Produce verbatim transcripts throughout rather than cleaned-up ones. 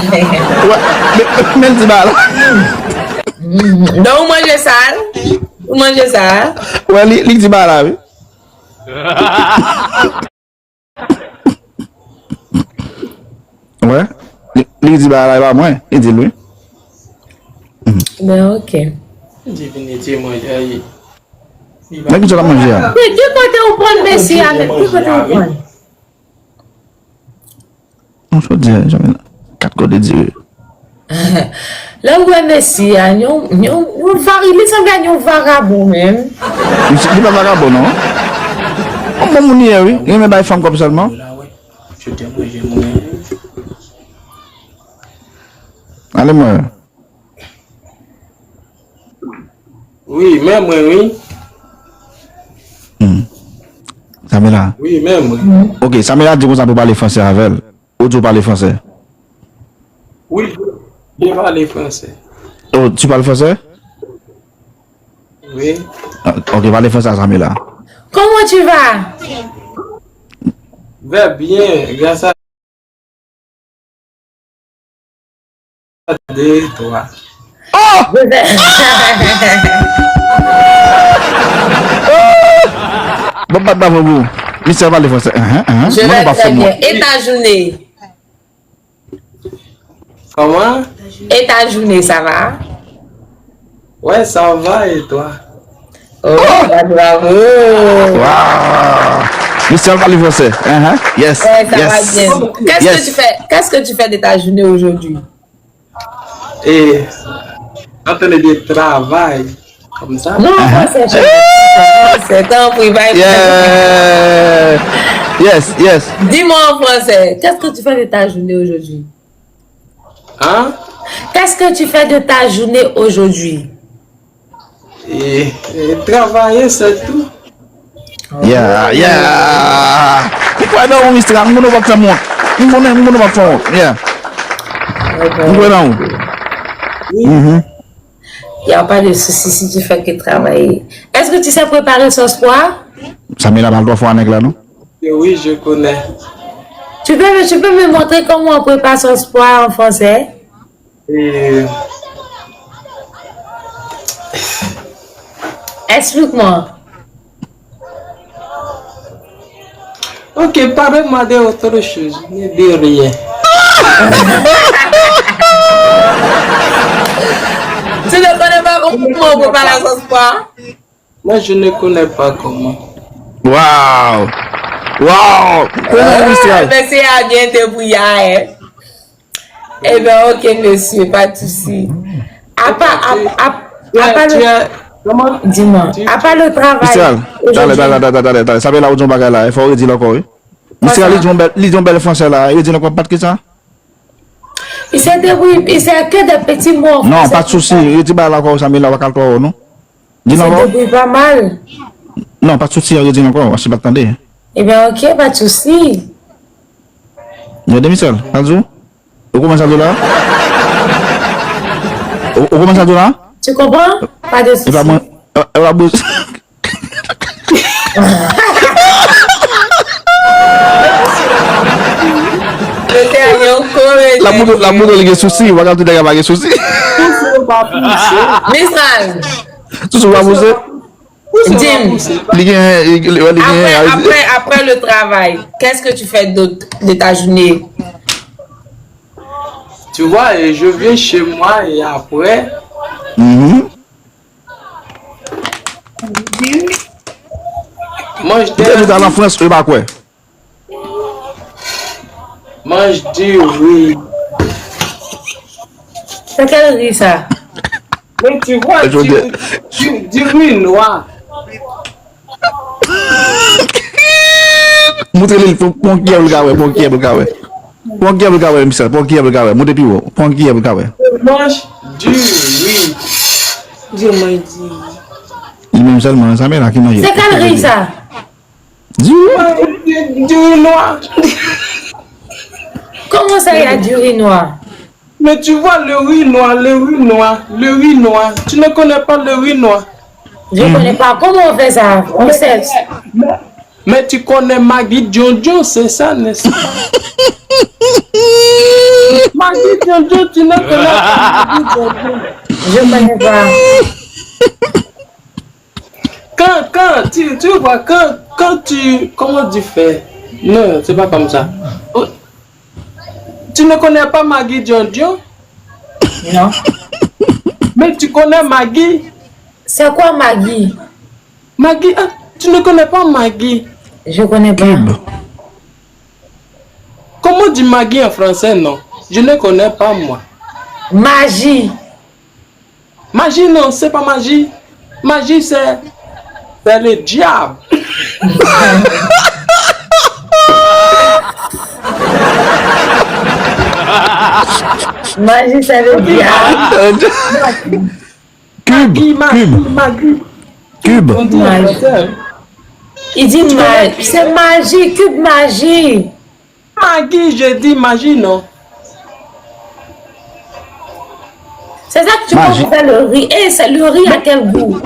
Wè, men, men l di ba la. Donk ou manje sa? Ou manje sa? Wè, li, li di ba la, wi. Wè, li, li di ba la, e pa mwen, li di l wi. Ben, ok. Divinite mwen, ayi. Men ki sa l ap manje a? Men ki kote ou pran Messi a menm? Ki kote ou pran? Non, jodi a, Jamila. Kat kote diri. Lè w wè Messi a, yon, yon, yon vari, li sanble ak yon vagabon menm. Li pa vagabon, non. Yon bon moun li ye, wi. Li renmen bay fanm kòb sèlman. Ale mwen. Wi, men mwen, wi. Hmm. Samela. Wi, men mwen. Ok, Samela di konsa pou pale franse avè l. Ou di w pale franse? Wi, je pale franse. Oh, tu parles français? Wi. Ah, ok, pale franse a Samela. Comment tu vas? Vè byen, grasa de twa. Bon, bat bravo pou misye pale franse. Hein, hein. Je vais très bien. Et ta journée? Comment? Et ta journée, ça va? Ouais, ça va et toi? Oh, bravo. Wow. Michel pale franse. Uh-huh. Yes. Ouais, ça yes. va bien. Qu'est-ce Yes. que tu fais? Qu'est-ce que tu fais de ta journée aujourd'hui? Et en train de travail. Comme ça. Non, en français, chérie. En français, tant pis, bye. Yeah. Yes, yes. Dis-moi en français, qu'est-ce que tu fais de ta journée aujourd'hui? Hein? Qu'est-ce que tu fais de ta journée aujourd'hui? Et, et travailler, c'est tout. Yeah, yeah. Ou kwè nan ou, Mistral? M konnen w p ap fè m wont. M konnen, m konnen w p ap fè m wont. Yeah. M kwè nan ou. Mhm. Il n'y a pas de souci si tu fais que travailler. Est-ce que tu sais préparer sauce pois? Samela pale twò fò a nèg la, non? Et oui, je connais. Tu peux, me- tu peux me montrer comment on prépare sauce pois en français? Et Explique-moi. Ok, parle-moi d'autre chose, mais de rien. Tu ne connais pas comment on prépare la sauce pois? Moi, je ne connais pas comment. Wow. Wow. Konnen Mistral. Mesye a byen debouya, hein. Eh ben, ok, monsieur, pas de souci. À part, à, à, à part Tu le, as, comment? Dis-moi, à part le travail, Mistral. Talè, aujourd'hui, talè, talè, talè, talè. Samela ou di yon bagay la. E fò ou redi l ankò, wi. Mistral, li di yon bèl, li di yon bèl franse la. Redi l ankò, pa t ki sa? il se débrouille, il sait que des petits mots en Non, français. Pa t sousi. Redi bagay la ankò, Samela, ou pa ka l twò wo, non. Di Il l se ankò. Débrouille pas mal. Non, pa t sousi, redi l ankò. Mwen pa t tande. Eh bien, ok, pas de souci. Gade, Michel, sa l di w? Ou konprann sa l di w la? Ou, ou konprann sa l di w la? Tu comprends? Pas de souci. E pa mwen. E, e pa mwen. Mesye a gen yon komedi. La moto, la moto li gen sousi, ou pa ka di nèg la pa gen sousi. Mistral. Sousi ou pa pouse? Dim. Li gen, li, li, li gen. Après, après, après le travail, qu'est-ce que tu fais d'autre de ta journée? Tu vois, et je viens chez moi et après, Mhm. mange Ou te di w t al an des, Frans, ou pa kwè. mange du riz. C'est quel riz ça? Mais tu vois, Je veux du, dire du, du riz noir. Montre li, pran, pran kiyè pou l ka wè, pran kiyè pou l ka wè. Pran kiyè pou l ka wè, Michel, pran kiyè pou l ka wè. Montre pi wo, pran kiyè pou l ka wè. Je mange du riz. Dieu mwen di. Li menm sèlman, sa men la ki manje. C'est quel riz ça? Di Du, du riz noir. Comment ça, il y a du riz noir? Mais tu vois le riz noir, le riz noir, le riz noir. Tu ne connais pas le riz noir. Je connais pas. Comment on fait ça? On sait. Mais, Mais tu connais Maggi Djondjon, c'est ça, n'est-ce pas? Maggi Djondjon, tu ne connais pas Maggi Djondjon. Je connais pas. Quand, quand, tu, tu vois, quand, quand tu, comment tu fais? Non, c'est pas comme ça. Oh, tu ne connais pas Maggi Djondjon? Non. Mais tu connais Maggi. C'est quoi Maggi? Maggi, ah, tu ne connais pas Maggi. Je connais pas. Cube. Comment on dit Maggi en français, non? Je ne connais pas, moi. Maji. Magie, non, c'est pas magie. Magie, c'est, c'est le diable. Maji, c'est le diable. Cube, Magie, magie, cube, magie. Cube. On dit en français. Il dit ma- c'est magie, cube magie. Magie, je dis magie, non. C'est ça que tu Magie. Peux faire le riz. Et c'est le riz à quel goût?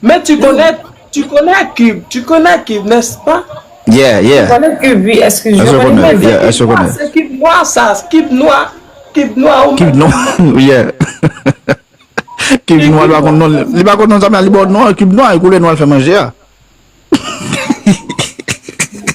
Mais tu connais, tu connais Cube, tu connais Cube, n'est-ce pas? Yeah, yeah. Dans le cube, oui, excuse, Est-ce je que connais connais? pas. Yeah, est-ce que connais? C'est Cube noir, ça, Cube noir, Cube noir. Cube noir, yeah. Cube noir, li pa konn non, li pa konn non, sa, men li ba w non, cube noir, e koulè nwa l fè manje a.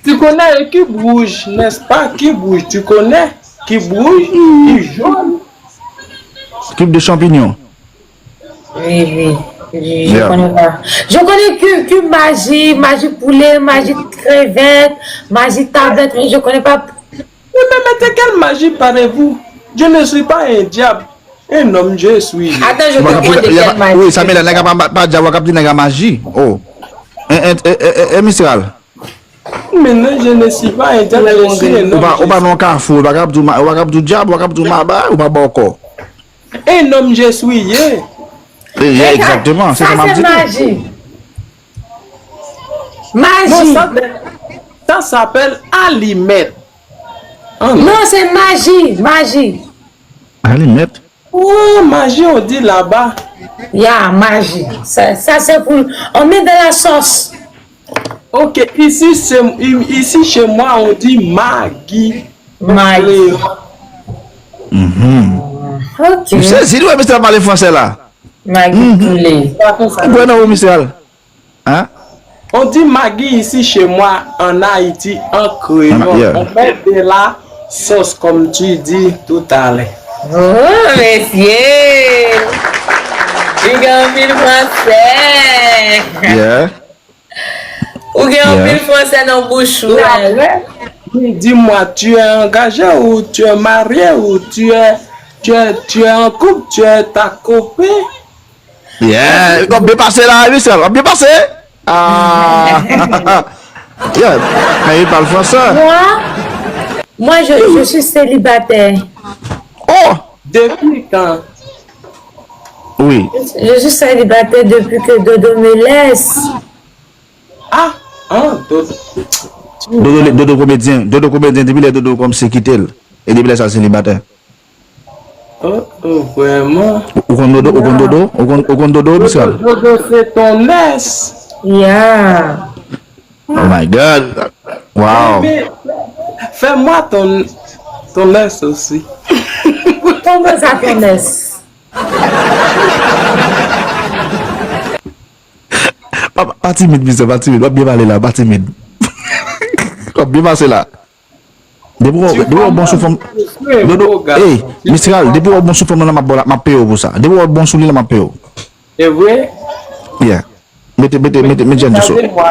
Tu connais le cube rouge, n'est-ce pas? Cube rouge, tu connais? Cube rouge, cube jaune. Cube de champignon. Oui, oui, oui, je Yeah. Connais pas. Je connais que, que magie, magie poulet, magie crevette, magie tablette, mais je connais pas. Oui, mais, mais de quelle magie parlez-vous? Je ne suis pas un diable. Un homme, je suis. Attends, je Ou pa ka comprends de pou- y a quelle pa- magie. Wi, sa men la nèg ap pa, pa djab, w ap di nèg a maji. Oh. En, en, en, en, en, en, Mistral. Mais non, je ne suis pas un diable, je suis un Ou homme. pa, ou pa Je nan kafou, ou pa ka ap di w ma- ou pa ka ap di w djab, ou pa ka ap di w maba, ou pa ba w kò. suis un homme, je suis, yeah. E, e, egzakteman, se sa m ap C'est di. Magie. Non, Magie. ça, ça s'appelle alimèt. Ah, non. Non, c'est magie, magie. Alimèt. Oh, magie, on dit là-bas. Ya, maji. Sa, sa se pou, on met dans la sauce. Ok, ici, c'est, ici chez moi, on dit Maggi. Maji. Créole. Ok. M sezi, wi, mesye a pale fransè la. Maji poule. Ou kwè nan ou, Mistral? Hein? On dit Maggi ici chez moi, en Haïti, en créole. En- yeah. On met de la sauce, comme tu dis tout à l'heure. Oh, mesye! Li gen anpil fransè. Yeah. Ou gen Yeah. Anpil fransè nan bouch ou. Et après, dis-moi, tu es engagé ou tu es marié ou tu es, tu es, tu es en couple, tu es ta copine? Yeah. W ap byen pase la, Mistral. W ap byen pase. Ah. Yeah. Men li pale fransè. Moi, moi je, je suis célibataire. Oh. Depuis quand? Wi. Je suis célibataire depuis que Dodo me laisse. Ah, ah, Dodo. Dodo, Dodo komedyen. Dodo komedyen, depi lè Dodo kòmanse kite l. E depi lè sa, l selibatè. Oh, oh, vraiment. Ou konn Dodo? Ou konn Dodo? Ou konn, ou konn Dodo, Mistral? Dodo, c'est ton ex. Yeah. Oh my God. Wow. Mais fais-moi ton, ton ex aussi. Comment ça, ton ex? Pa, pa, pa timid, Mistral, pa timid. W ap byen pale la, pa timid. W ap byen pase la. Depi w, depi w bon sou fanm. Dodo, hey, Mistral, depi w bon sou fanm nan, m ap ba w la, m ap peye w pou sa. Depi w bon sou li la, m ap peye w. C'est vrai? Yeah. Mete, mete, mete, mete jan sou. Regardez-moi.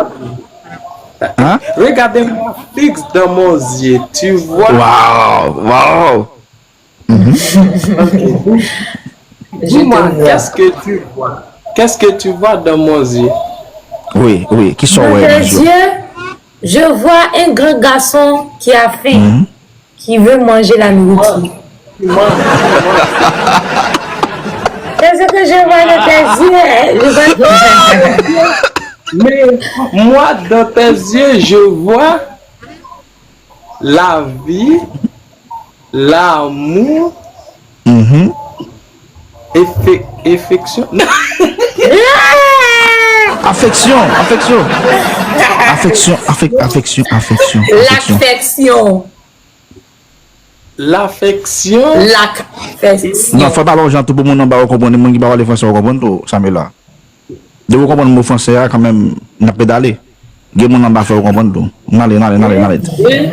Hein? Regardez-moi fixe dans mon yeux, tu vois? Wow, wow. Ok. Dis-moi, qu'est-ce que tu vois? Qu'est-ce que tu vois dans mon yeux? Wi, wi, ki sa w Dans wè nan tes je w? Yeux, je vois un grand garçon qui a faim, qui veut manger la nourriture. Tu manges, tu manges. C'est ce que je vois dans tes yeux. Je vois Mais moi, dans tes yeux, je vois la vie, l'amour, Mhm. effe- affection. Afeksyon, afeksyon. Afeksyon, afek, afeksyon, afeksyon, afeksyon. Lafeksyon. Lafeksyon. Lafeksyon. Non, fò pale yon jan tou pou moun anba yo konprann, moun ki pa pale fransè yo konprann tou, Samela. Depi w konprann mo fransè a, kanmenm, n ap pedale. Gen moun anba fè yo konprann tou. N ale, n ale, n ale, n ale. E,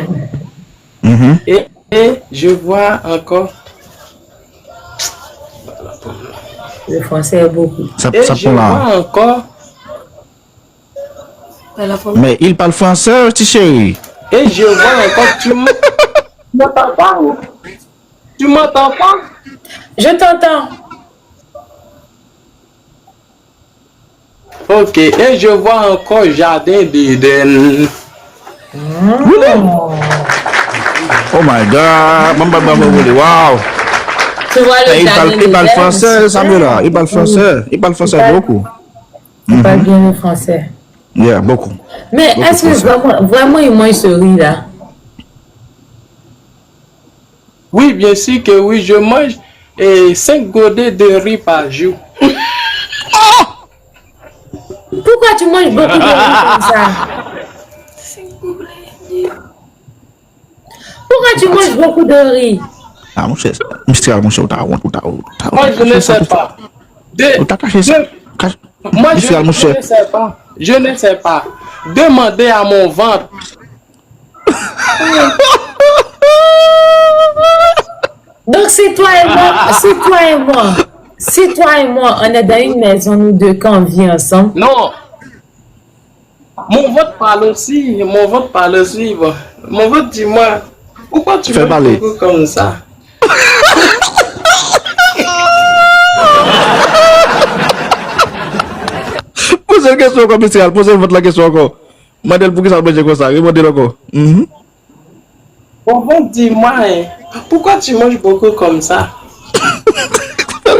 Mhm. e, e, je vois encore. Le français est beaucoup. Sa, Et sa je pran la. Vois encore. Mais il parle français, ti chéri. Et je vois encore, tu m- tu m'entends pas, ou? Tu m'entends pas? Je t'entends. Ok, et je vois encore jardin d'Éden. Oh my God, mwen bat bravo pou li, wow. Tu vois le Il parle, jardin il parle d'Éden, français, Samuela. Il parle français. Il parle français beaucoup. Il parle bien le français. Yeah, beaucoup. Mais est-ce que vraiment, vraiment il mange ce riz-là? Oui, bien sûr que oui, je mange eh, cinq godets de riz par jour. Pourquoi tu manges beaucoup de riz comme ça? Pourquoi tu manges beaucoup de riz? Ah, mon cher, Mistral, mon cher, ou ta honte, ou ta, ou ta, ou Moi, ta je ne kache sa sais tout. Pas. De, Ou ta kache sa. de- Kache- Moi, je, Mistral, mon je cher. Ne sais pas. Je ne sais pas. Demandez à mon ventre. Donc c'est toi et moi, c'est toi et moi, c'est toi et moi, on est dans une maison, nous deux, quand on vit ensemble. Non. Mon ventre parle aussi. Mon ventre parle aussi. Bon. Mon ventre dit moi, pourquoi tu Fais manges parler. Beaucoup comme ça? Poze l kesyon ankò, Mistral. Poze l vant la kesyon ankò. Mande l poukisa l manje konsa. Remande l ankò. Mhm. Mon ventre dit moi, hein, pourquoi tu manges beaucoup comme ça?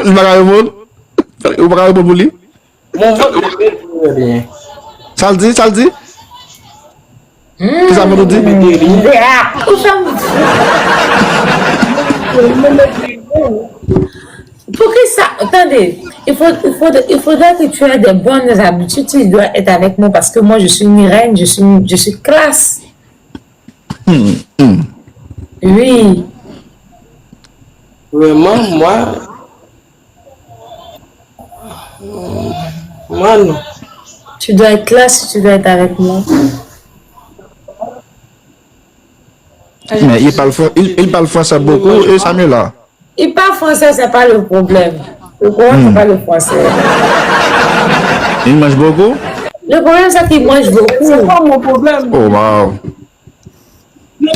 Li pa ka reponn. Ou pa ka reponn pou li. Mon ventre ne peut plus rien. Sa l di, sa l di? Kisa vant ou di? Ah, ou fè m. Pour que ça, attendez, il faut, il faut, il faudrait que tu aies des bonnes habitudes, tu dois être avec moi parce que moi je suis une reine, je suis, je suis classe. Hmm, hmm. Oui. Vraiment, moi, moi non. Tu dois être classe, tu dois être avec moi. Mais il parle, fran- il, il parle français beaucoup, et Samuela. Il parle français, c'est pas le problème. Le problème, c'est pas le français. Il mange beaucoup. Le problème, c'est qu'il mange beaucoup. C'est pas mon problème. Oh, wow.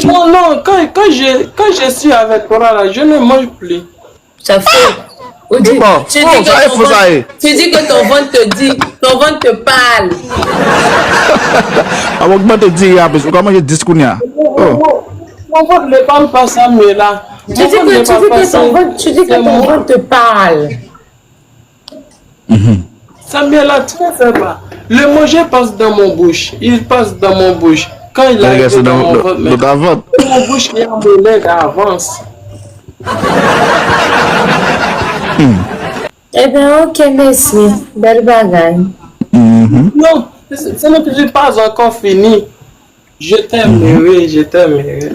Non, non, quand, quand, je, quand je suis avec toi là, je ne mange plus. Ça fait. Ou di, Bon, tu bon, dis que sa e ton fo sa ventre, ye. Tu dis que ton ventre te dit, ton ventre te parle. Ap ogmante diri a plis. Ou ka manje dis kounye a. Oh. Mon ventre ne parle pas, Samuela. Tu dis que, tu dis que ton ventre, tu dis que ton ventre te parle. Samuela, tu ne sais pas. Le manger passe dans mon bouche. Il passe dans mon bouche. Quand il arrive dans mon ventre, Dans ta vant. C'est mon bouche qui a mon lait d'avance. Ebyen, ok, mèsi. Bèl bagay. Mhm. Non, ce ce n'est pas encore fini. Je t'aimerai, je t'aimerai.